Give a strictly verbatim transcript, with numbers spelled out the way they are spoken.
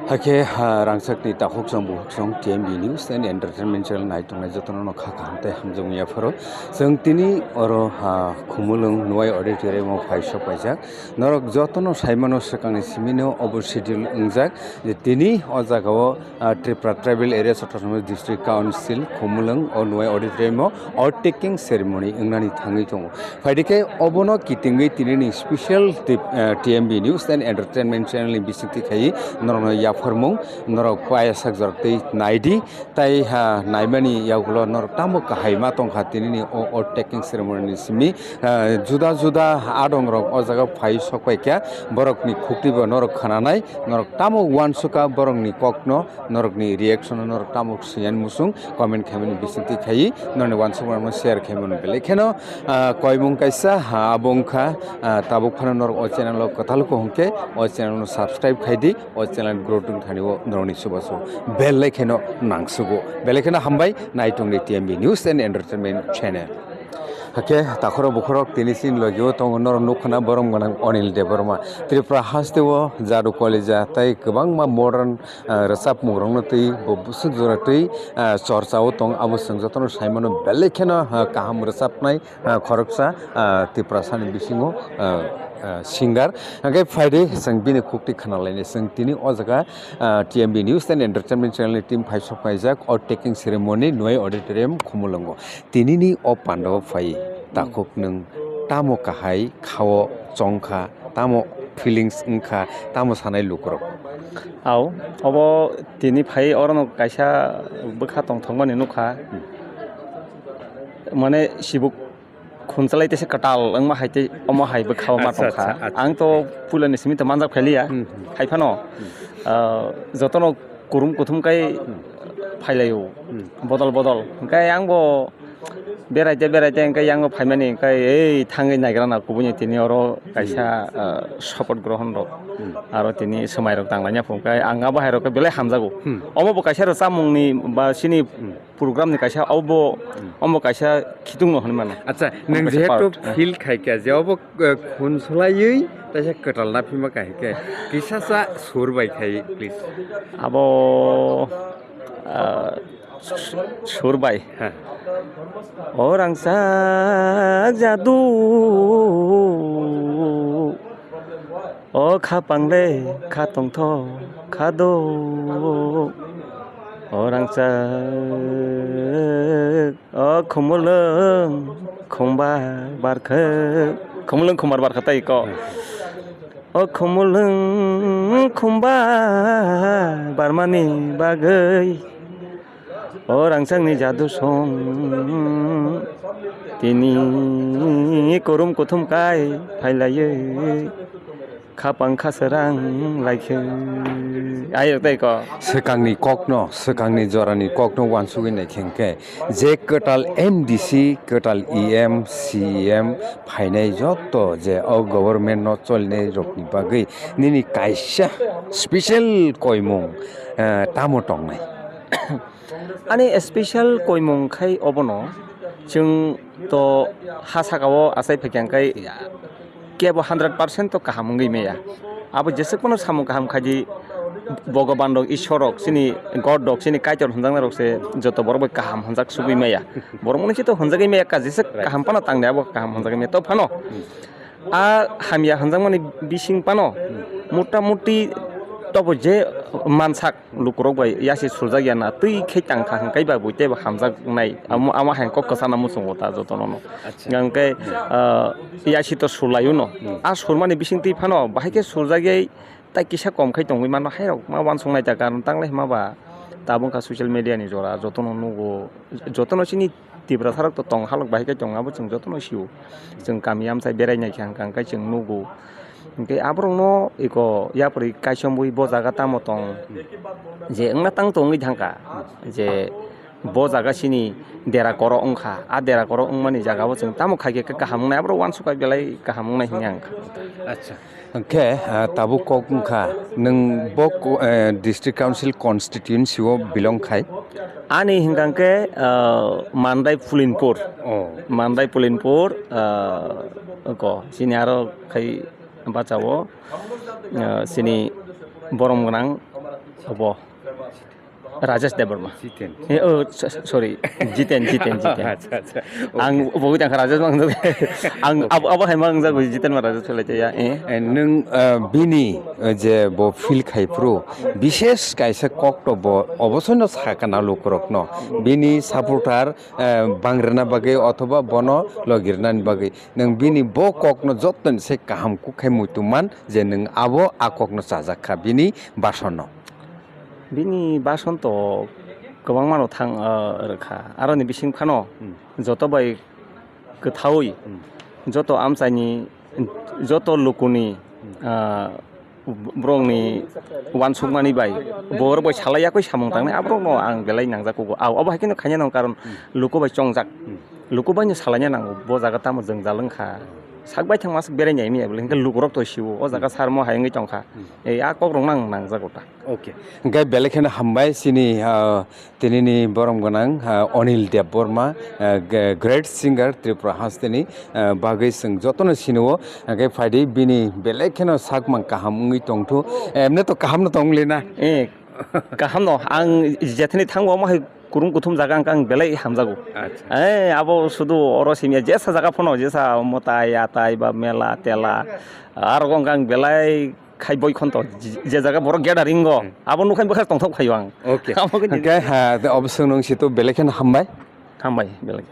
Hakhe, ha, rangchakni takhuk chwng bukhuk chwng T M B News and Entertainment Channel nai tongnai jotono no kha kaham tei hamjakmung yapharo. Chwng tini oro, ha, Khumulwng Nuwai Auditorium o phai sok paijak. Norok jotono saimano swkangni simino obo schedule wngjak je tini o jagao, ah, Tripura Tribal Areas Autonomous District Council Khumulwng o Nuwai Auditorium o oath taking ceremony wngnani thangwi tongo. Phaidi khe obono kitingwi tinini special tip-, eh, T M B News and Entertainment Channel ni bisingtwi khaiwi norokno yapharmung, norok paya sak jorok tei naidi, tei ha naimani yagulo norok tamo kahai ma tongkha tinini o oath taking ceremony ni simi, eh, juda juda adongrok o jaga phai sok paikha, borokni khukti bo norok khananai, norok tamo uansukha borokni kokno, norokni reaction no norok tamo swiyan musung comment khaimani bisingtwi khaiwi norokni uansukmano share khaimani belai kheno, ah, koimung kaisa, ha, abo wngkha, ah, tabuk phano norok o channel o kwtal ko hwnkhe o channel no subscribe khaidi, o channel growth wngthani o norokni chubachu belai kheno nangsugo. Belai kheno hambai naitongni T M B News and Entertainment Channel. Hakhe takhorok bukhorok tini chini logi o tongo norok nukha na borom gwnang Anil Debbarma. Tripura haste o jadu kolija tei kwbangma modern ah, rwchapmung rokno twi bo bwswk jora twi, ah, chorcha o tong abo chwng jotono sai mano belai kheno, ah, kaham rwchapnai, ah, khoroksa, ah, Tiprasa ni bisingo, ah, ah, singer. Hwnkhe phaidi chwng bini khukti khna lainai chwng tini o jaga, ah, T M B News and Entertainment Channel ni team phai sok paijak oath taking ceremony Nuwai Auditorium Khumulwngo. Tinini o pandao phai takhuk nwng tamo kahai khao chongkha, tamo feelings wngkha, tamo sanai lukurok. Au, obo tini phai orono kaisa bwkha tongthokmani nukha. Mane sibuk khunsalai tese kwtal wngma hai tei omo hai bwkha o ma Acha, tongkha. Acha, acha. Ang to puilani simi to manjak phailiya. Hmm, hmm. Hai phano, Hmm. ah, jotono kurum kuthum kai Hmm. phailaio. Hmm. Bodol bodol. Hwnkhe ang bo beraite beraite hwnkhe yang bo phaimani hwnkhe ei thangwi naigrana kubuni tini oro kaisa, Hmm. ah, support grohon rok. Hmm. Aro tini swmai rok tanglaina phung khe ang abo hai rok khe belai hamjago. Hmm. Omo bo kaisa rwchapmungni ba chini Hmm. program ni kaisa obo, Hmm. omo kaisa khitung no hwnwi mano. Acha, Omo nwng kaisa jehetu part. feel khai kha je obo, eh, khun swlaiwi taisa kwtal naphima kahai khe kisa sa sur bai khai, please. Abo, ah, sur bai. Ha. O rangchak jadu, o khapang le kha tongthok kha do. O rangchak, o khumulwng khumbar barkha, khumulwng khumbar barkha tai ko. O khumulwng khumbar barmani bagwi, o rangchakni jadu song tini kurum kuthum kai phailaiwi. Khapang kha srang laikhe. Ayo tei ko. Swkangni kokno, swkangni jorani kokno uansugwi naikhe hwnkhe, je kwtal M D C, kwtal E M, C E M phainai joto je o government no cholinai rokni bagwi nini kaisa special koimung, eh, tamo tongnai? Ani special koimung khai obono, chwng to ha saka o achai phaikha hwnkhe kebo hundred percent to kaham wngwi maya. Abo jeswk phano samung kaham khaidi, Bhogoban rok, Ishwar rok, chini God rok, chini Kaitor hwnjaknai rok se joto borok bai kaham hwnjak sugwi maya. Borok mani se to hwnjagwi maya, ka jeswk Right. kaham phano tangdi abo kaham hwnjagwi maya. To phano Hmm. a hamya hwnjakmani bising phano Hmm. mota moti tobo je mansak lukurok bai yasi suljak ya na twi khe tang kha hwnkhe ba bui teibo hamjaknai. Amo, amo hai kok kwchana muchungo ta jotono no. Acha. Hwnkhe, ah, yasi to sulaio no. Hmm. A surmani bising twi phano bahai khe suljak yai tai kisa kom khai tongwi mano hai rok ma uansuk nai ta karon tang lai hima ba tabuk kha social media ni jora jotono nugo jotono chini Tiprasa rok to tong halok bahai khe tong abo chwng jotono sio. Chwng kami amchai berai nai khe hwnkha hwnkhe chwng nugo. Hwnkhe aborokno eko yapri kaichomwi bo jaga tamo tong je wngna tang tongwi thangkha je bo jaga chini dera koro wngkha. A dera koro wngmani jaga o chwng tamo khaikhe khe kaham wngnai aborok uansukha belai kaham wngnai hwnwi ang kha. Acha. Hwnkhe, ah, tabuk kok wngkha, nwng bo ko-, eh, District Council constituency o belong khai? Ani hwnkha hwnkhe, ah, Mandai Pulinpur. Oh. Mandai Pulinpur, ah, ko, chini aro khai bachao, ah, chini Borom gwnang obo Rajesh Debbarma. Jiten. Eh, oh, so-, sorry, Jiten, Jiten, Jiten. Acha, acha. Ang oke. Bogwi tangkha Rajesh Bang. Ang oke. Abo, abo hai mang jago Jiten ma Rajesh Bang ya. Eh. Eh, nung, eh, bini, eh, je bo feel khai phuru, bishes kaisa kok to bo obosoino sakana lukurokno. Bini supporter, eh, bangrina bagwi othoba bono logirnani bagwi. Nwng bini bo kokno jottoni se kaham kuk khai muitu man je nwng abo a kokno chajak kha bini basonno. Bini bason to kwbangmano thang, ah, rwkha. Aroni bising phano Hmm. joto bai kwthaui Hmm. joto amchaini, joto lukuni, Hmm. ah, borokni uansukmani bai, borok bai salai yakui samung tangnai, aborokno ang belai nangjak kugo. Au, abo hai kheno khaina nango, karon Hmm. luku bai chongjak. Hmm. Luku bai no salaina nango, bo jaga tamo jwngjal wngkha. Sak bai thangma swk berai nai manya, hinkhe lukurok to sio, o jaga Hmm. sarmo hai wngwi tongkha. Hmm. Ei, a kokrok nang nangjago ta. Okay. Hinkhe belai kheno hambai chini, ah, tinini borom gwnang, ah, Anil Debbarma, ah, g-, great singer Tripura hasteni, ah, bagwi chwng jotono sinio, hinkhe phaidi bini belai kheno sakmang kaham wngwi tongthu. Emne to kaham no tong le na? Eh, kaham no, ang jethani thango omo hai kurung kuthum jaga ang, ang belai hamjago. Acha. Eh, abo sudu oro simya jesa jaga phano, jesa motai, atai ba mela, tela, aro ang, ang belai khai boi khonto, je, je jaga borok gathering o, Hmm. abo nukha bwkha tongthok phaio ang. Okay. Abo khe Hwnkhe, ha, oboswk nung situ belai kheno hambai. Hambai, belai.